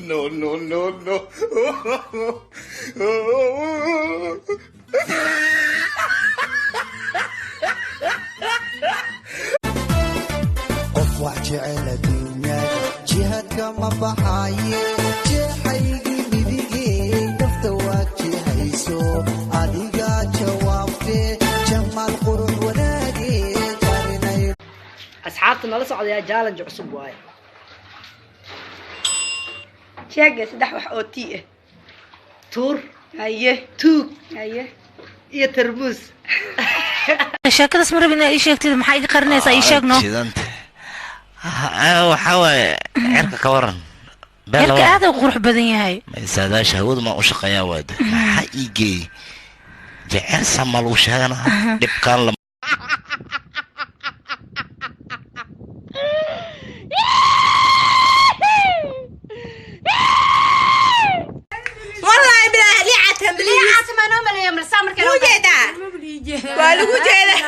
No, no, no, no. Qof wax jecel adduunyada jihadka ma baxaye, jeexaygii midigey nafta waad jihayso, adigaa jawaabtee jamaal qurux wanaagee qarinay. Asxaabta nala socdayaa, challenge cusub waaye. Sheega saddex wax oo tii ah. Tuur. Haye. Tuug. Haye. Iyo tarmuus. Sheekadaas ma rabin inaad ii sheegtid. Maxaa iga qarinaysaa? Ii sheeg no. Shidanta waxaa waaye cirka ka waran. Cirka aad u qurux badan yahay. Saadaasha hawadu maan u shaqeeyaa waade. Maxaa ii geeyey jecel sama lagu sheegana dhibkaan la. Wallahi bilaa liicatan. Liicaat ma noo maleeyo malsaa markay Wuu jeedaa, waa lagu jeedaa.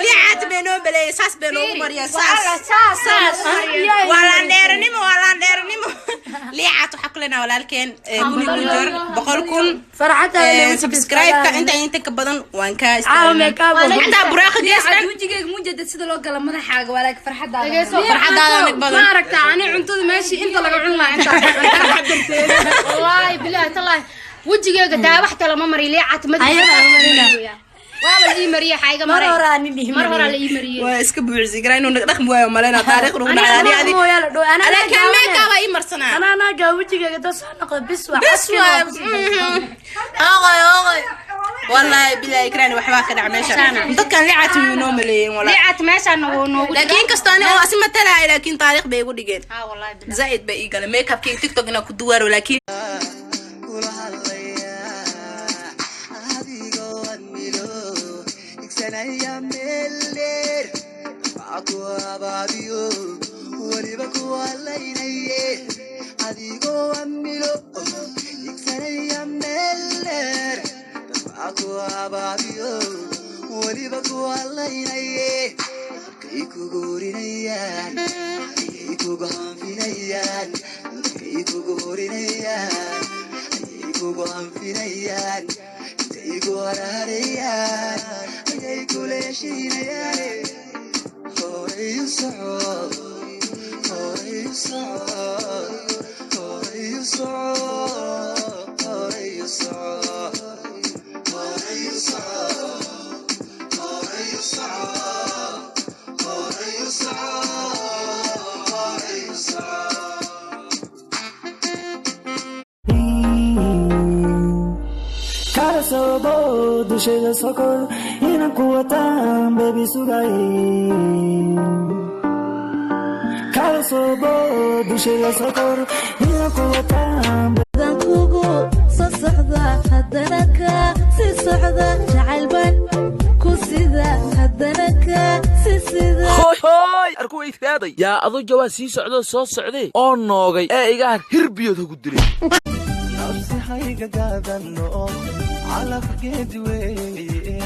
Liicaat bay noo maleeyay, saas bay noogu mariyaa, saas saas. Waa laandheeranimo, waa laandheeranimo. Liicaat waxaa ku leenaha walaalkeen 1,000,000 jeer 100,000 subscribe-ka inta ka badan waan kaa xataa buraaqa geeskan. Wejigeyga mujadad sida loo gala madaxaaga waa laakiin farxadaada. Farxadaada nag badan. Ma aragtaa ani cuntada meeshii inta laga cun lahaa intaas, wallaahi bilaahi tallaahi wejigeyga daawax tala ma mariyo. Liicaat madaxa waaba la ii mariyey, xaa iga maray, mar horaa la ii mariyey. Waa iska buuxsi karaa inuu nag dhaqmi waayo maleyna taariikh rugu dhacday ani adi, laakiin make-up aa ii marsanaa. Anaaga wejigeyga dad soo noqda bis waa. Bes waa oqoy oqoy. Wallahi bilahi ikraan waxbaa ka dhac meesha. Dadkan liicaat miyuu noo maleeyeen walaa? Liicaat meeshaan noogu. Laakiin kastoo ani oo asi matalaya, laakiin taariikh bay igu dhigeen. Ha, wallahi bilahi. Zaid bay ii galeen make-upkii TikTok inaa ku duwaaro laakiin kula hadlayaa adigoo admilo igsanaya meel dheer, waxaa ku abaabiyo weliba ku halaynaye, adigoo amilo igsanaya meel dheer, waxaa ku abaabiyo weliba ku halaynaye, kay kugu horinayaan, ayay kugu hanfinayaan, kay kugu horinayaan, ayay kugu hanfinayaan, intay ku harharayaan ayay kula heshiinayaan. Horay u soco, horay u soco, horay u soco, horay u soco, horay u soco, horay u soco, horay u soco, horay u soco. Kala soo bood dushayda sokor inaan ku wataan baby sugay. Kala soo bood dushayda sokor inaan ku wataan. Kugu soo socda haddana ka sii socda, jacayl baan ku sida haddana ka sii sida. Hoy hoy, arku weydaaday yaa adu jawaa sii socdo soo socday oo noogay ee iga har hirbiyood hagu dilay. Nafsi hayga gaadano calafgeed weeye,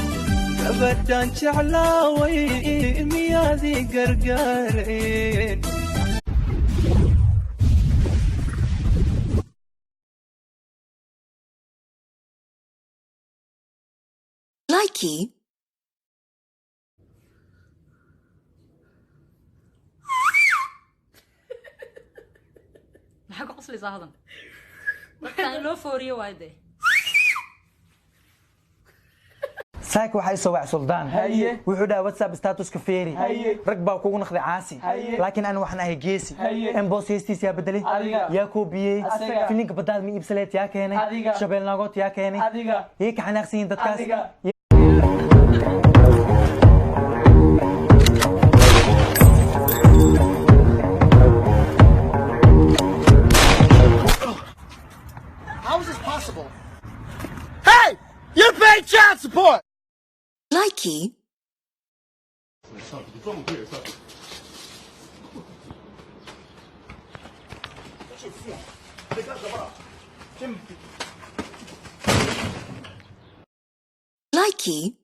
gabadhaan jeclaaway miyaadii gargaareen? Likey. Maxaa ku qoslaysaa hadan? Dadkaan loo fooriyo waay dee. Saaka waxaa isoo wac Suldaan, wuxuu dhahay WhatsApp statuska feeri, rag baa kugu naqday caasi, laakiin ani waxaan ahay geesi. Embos heestiis yaa bedelay, yaa koobiyey filinka badaad ma iibsaleed, yaa keenay shabeel naagood, yaa keenay, yay ka xanaaqsan yihiin dadkaas. How is this possible? Hey! You pay child support! Likey. Likey.